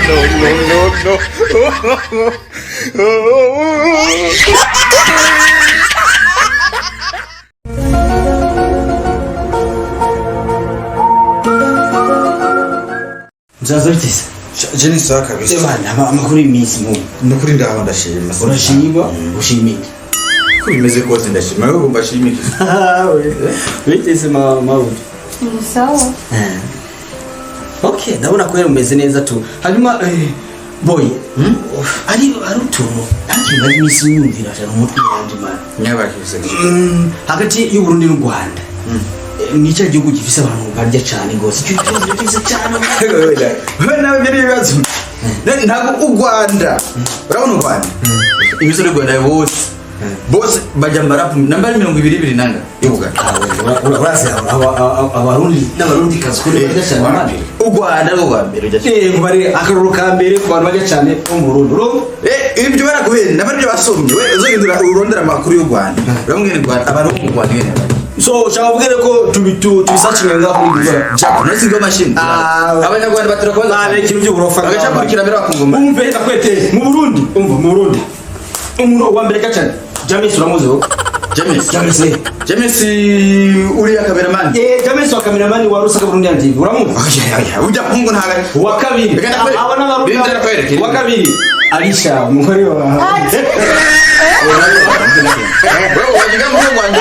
No, no, no, no. Nzaza biteze. Je ni sawa kabisa. Ebana amakuru y'iminsi mu. Nukuri ndaho ndashima. Urashima ushimike. Ko bimeze kose ndashima. Wewe ugomba shimike. Biteze mabuja. Ni sawa. Okay, ndabona ko rero umeze neza tu. Hanyuma boy, ari utuntu ntakintu maze iminsi nyumvira cyane mu mutwe wanjye man. Nyabakise. Hagati y'u Burundi n'u Rwanda. Ni cya gihugu gifise abantu barya cyane gose. Icyo kibazo gifise cyane. Wewe nawe biri ibibazo. Ntabwo u Rwanda. Urabona u Rwanda? Imisoro y'u Rwanda bose. Bose bajya marapu namba 22 nanga. Y'u Rwanda. Urazi abarundi n'abarundi kazi ko barya cyane man. U Rwanda rwo rwa mbere ujya. Eh, ngo bari akaruru ka mbere ku bantu barya cyane bo mu Burundi. Urumva? Ibyo baraguhenda nabari ibyo basomye. We uzogenda urondera amakuru y'u Rwanda. Uramubwira u Rwanda abantu bo mu Rwanda ngene. So, ushaka kubwira ko tubisacinga ngaho kuri Google. Japo nasi ngo machine. Ah, Abanyarwanda batura kubanza. Bana ikintu by'uburofa. Bagacakurikira mbere bakungoma. Umve ndakweteye mu Burundi, umva mu Burundi. Umuntu wa mbere cyane. James uramuzi wo? James. James. James uriya cameraman. Eh, James wa cameraman wa Rusaka Burundi TV. Uramuzi? Oya oya, ujya kungu ntaga. Wa kabiri. Reka ndakwereke. Aba n'abarundi. Rindira ndakwereke. Wa kabiri. Alisha umugore wa. Wewe wajiga mu Rwanda.